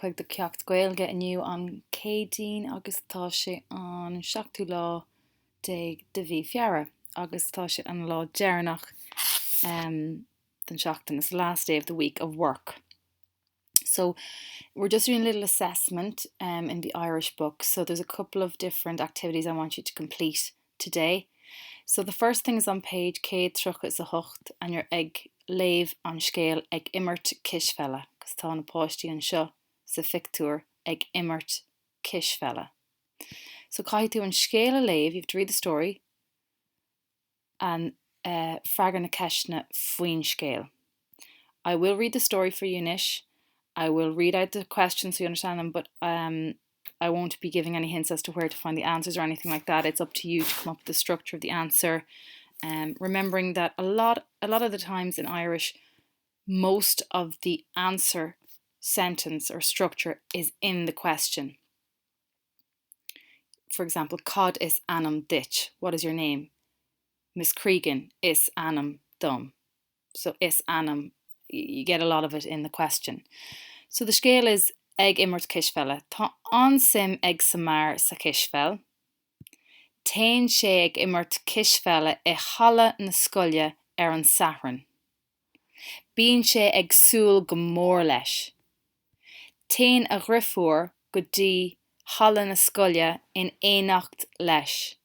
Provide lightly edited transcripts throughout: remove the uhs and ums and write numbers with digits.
Chuig do cheacht Gaeilge inniu an Céadaoin agus tá sé an seachtú lá déag de mhí Feabhra agus tá sé an lá deireanach den seachtain, it's the last day of the week of work. So we're just doing a little assessment um, in the Irish book. So there's a couple of different activities I want you to complete today. So the first thing is on page 138 and you're ag léamh an scéal ag imirt cispheile 'cause tá na páistí anseo sa phictiúr ag imirt cispheile. So caithfidh tú an scéal a léamh, you have to read the story, and eh freagair na ceisteanna faoin scéal. I will read the story for you anois, I will read out the questions so you understand them, but um I won't be giving any hints as to where to find the answers or anything like that. It's up to you to come up with the structure of the answer. Um, remembering that a lot, a lot of the times in Irish, most of the answer sentence or structure is in the question. For example, Cad is ainm duit, what is your name? Miss Cregan is ainm dom. So is ainm, you get a lot of it in the question. So the scéal is ag imirt cispheile. Tá an-suim ag Samar sa chispheil. Téann sé ag imirt cispheile i halla na scoile ar an Satharn. Bíonn sé ag súil go mór leis. Téann a dhriofúr go dtí halla na scoile in éineacht leis.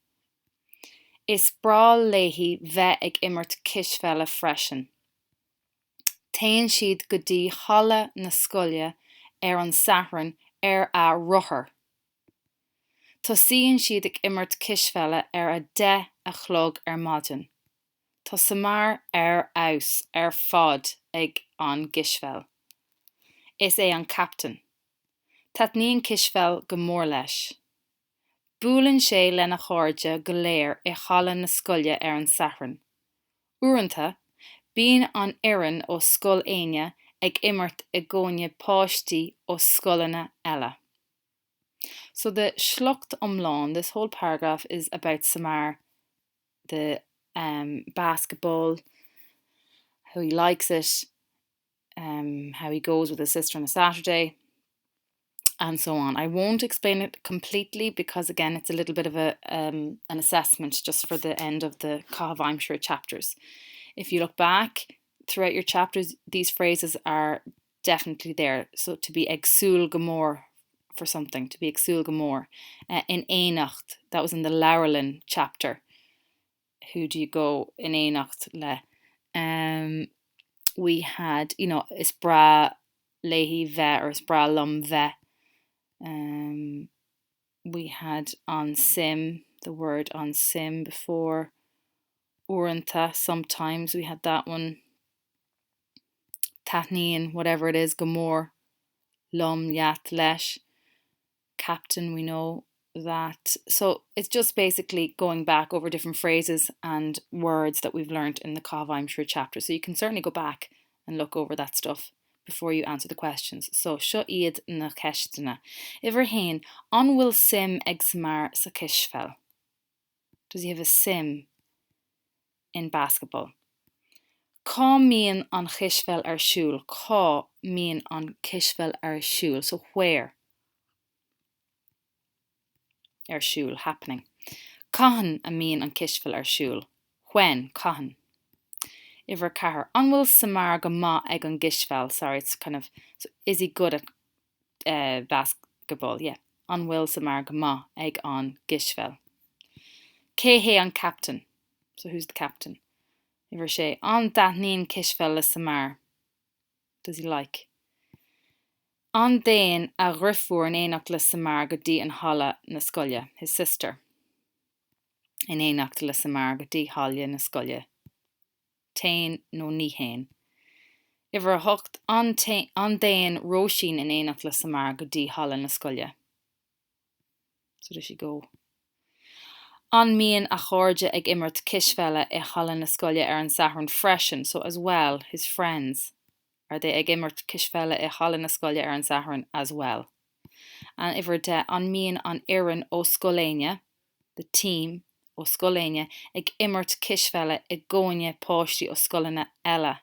Is breá léi bheith ag imirt cispheile freisin. Téann siad go dtí halla na scoile ar an Satharn ar a rothar. Tosaíonn siad ag imirt cispheile ar a 10 a chlog ar maidin. Tá Samar ar fheabhas ar fad ag an gcispheil. Is é an captaen. Taitníonn cispheil go mór leis. Buaileann sé lena chairde go léir i halla na scoile ar an Satharn. Uaireanta, bíonn an fhoireann ó Scoil Éinne ag imirt i gcoinne páistí ó scoileanna eile. So the sliocht iomlán, this whole paragraph is about Samar, the um basketball, how he likes it, um how he goes with his sister on a Saturday and so on. I won't explain it completely because again it's a little bit of a um an assessment just for the end of the Caitheamh Aimsire chapters. If you look back throughout your chapters these phrases are definitely there. So to be ag súil go mór for something, to be ag súil go mór. Uh, in éineacht, that was in the Leabharlann chapter. Who do you go in éineacht le? Um, we had, you know, is breá léi bheith or is breá liom bheith. Um, we had an-suim, the word an-suim before. Uaireanta, sometimes we had that one. Taitníonn, whatever it is, go mór liom, leat, leis. Captain, we know that. So it's just basically going back over different phrases and words that we've learnt in the Caitheamh Aimsire chapter. So you can certainly go back and look over that stuff before you answer the questions. So seo iad na ceisteanna. Uimhir 1, An bhfuil suim ag Samar sa chispheil? Does he have a suim in basketball? Cá mbíonn an chispheil ar siúl? Cá mbíonn an chispheil ar siúl? So where? Ar siúl, happening. Cathain a mbíonn an cispheil ar siúl? When? Cathain? Uimhir 4. An bhfuil Samar go maith ag an gcispheil? Sorry, it's kind of, so is he good at uh, basketball? Yeah. An bhfuil Samar go maith ag an gcispheil? Cé hé an captain? So who's the captain? Uimhir 6. An dtaitníonn cispheil le Samar? Does he like? An dtéann a dhriofúr in éineacht le Samar go dtí an halla na scoile? His sister. In éineacht le Samar go dtí halla na scoile. Téann nó ní théann. Uimhir 8. An dtéann Róisín in éineacht le Samar go dtí halla na scoile? So does she go? An mbíonn a chairde ag imirt cispheile i halla na scoile ar an Satharn freisin? So as well, his friends, are they ag imirt cispheile i halla na scoile ar an Satharn as well? And uimhir 10, An mbíonn an fhoireann ó Scoil Éinne, the team ó Scoil Éinne, ag imirt cispheile i gcoinne páistí ó scoileanna eile?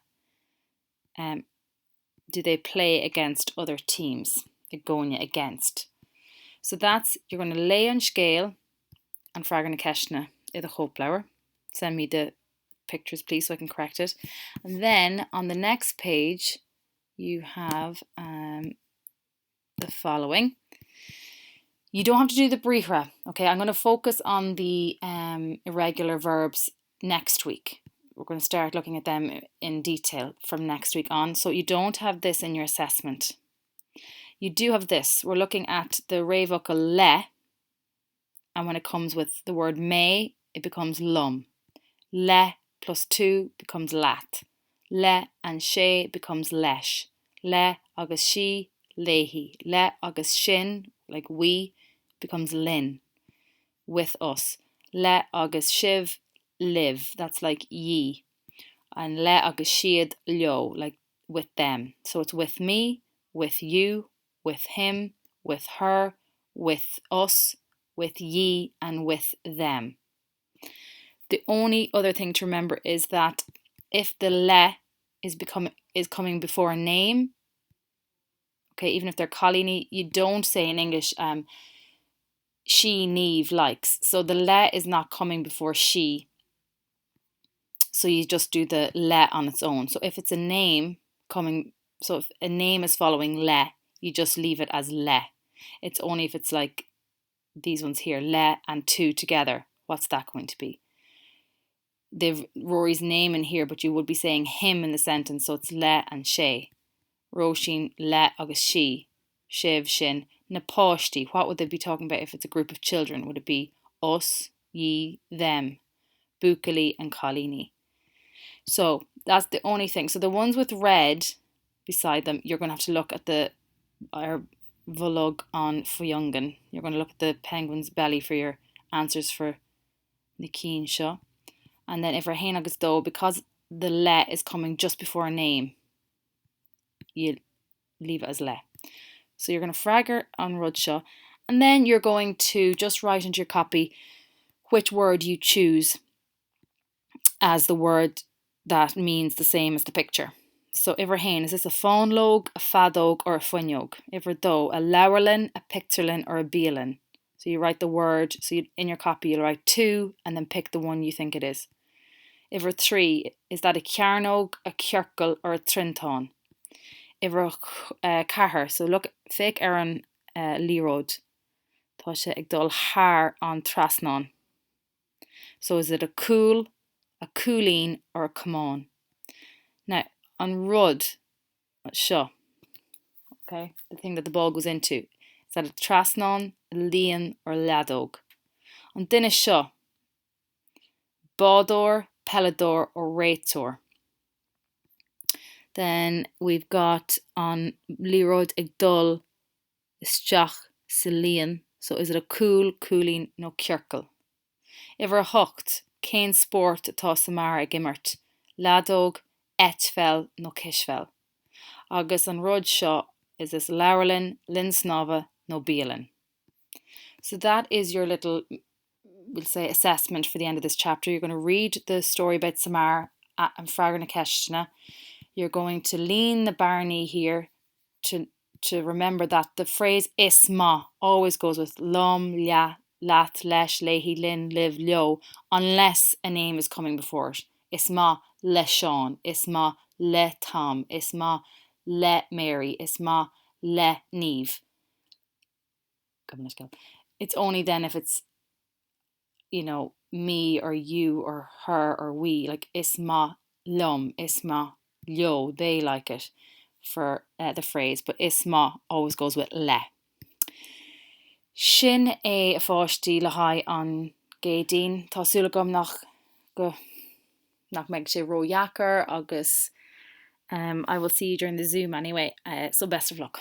Um, do they play against other teams? I gcoinne, against. So that's, you're going to léigh an scéal and freagair na ceisteanna i do chóipleabhar. Send me the pictures please so I can correct it. And then on the next page you have um, the following. You don't have to do the briathra, okay? I'm going to focus on the um, irregular verbs next week. We're going to start looking at them in detail from next week on. So you don't have this in your assessment. You do have this. We're looking at the réamhfhocal le, and when it comes with the word mé, it becomes liom. Le plus tú becomes leat. Le and sé becomes leis. Le agus sí, léi. Le agus sinn, like we, becomes linn, with us. Le agus sibh, libh, that's like ye. And le agus siad, leo, like with them. So it's with me, with you, with him, with her, with us, with ye and with them. The only other thing to remember is that if the le is become is coming before a name, okay, even if they're cailíní, you don't say in English um, she Niamh likes. So the le is not coming before she. So you just do the le on its own. So if it's a name coming, so if a name is following le, you just leave it as le. It's only if it's like these ones here, le and tú together, what's that going to be? They've Rory's name in here, but you would be saying him in the sentence, so it's le and sé. Róisín, le agus sí, sibh, sinn, na páistí, what would they be talking about if it's a group of children? Would it be us, ye, them, buachaillí and cailíní? So that's the only thing. So the ones with red beside them, you're going to have to look at the ar bholg an phiongain. You're going to look at the penguin's belly for your answers for na cinn seo. And then uimhir a haon agus dó, because the le is coming just before a name, you leave it as le. So you're going to freagair an rud seo, and then you're going to just write into your copy which word you choose as the word that means the same as the picture. So uimhir a haon, is this a fáinleog, a feadóg or a fuinneog? Uimhir a dó, a leabharlann, a pictiúrlann or a bialann? So you write the word, so you, in your copy you'll write 2 and then pick the one you think it is. Uimhir a 3, is that a cearnóg, a ciorcal or a triantán? Uimhir a 4, so look, féach ar an uh, liathróid. Tá sé ag dul thar an trasnán. So is it a cúl, a cúilín or a camán? Now, an rud seo, okay, the thing that the ball goes into, is that a trasnán, a líon or leadóg? An duine seo, bádóir, peileadóir or réiteoir? Then we've got an liathróid ag dul isteach sa líon, so is it a cúl, cúilín nó ciorcal? Uimhir a hocht, Cén spórt atá Samar ag imirt? Leadóg, eitpheil nó cispheil? Agus an rud seo, is this leabharlann, linn snámha nó bialann? So that is your little, we'll say, assessment for the end of this chapter. You're going to read the story about Samar and freagair na ceisteanna. You're going to líon na bearnaí here to to remember that the phrase is maith always goes with liom, leat, leat, leis, léi, linn, libh, leo, unless a name is coming before it. Is maith le Seán, is maith le Tom, is maith le Mary, is maith le Niamh. It's only then if it's you know, me or you or her or we, like is maith liom, is maith leo, they like it for uh, the phrase, but is maith always goes with le. Sin é a pháistí le haghaidh an gCéadaoin. Tá súil agam nach go nach mbeidh sé ródheacair agus um, I will see you during the Zoom anyway, uh, so best of luck.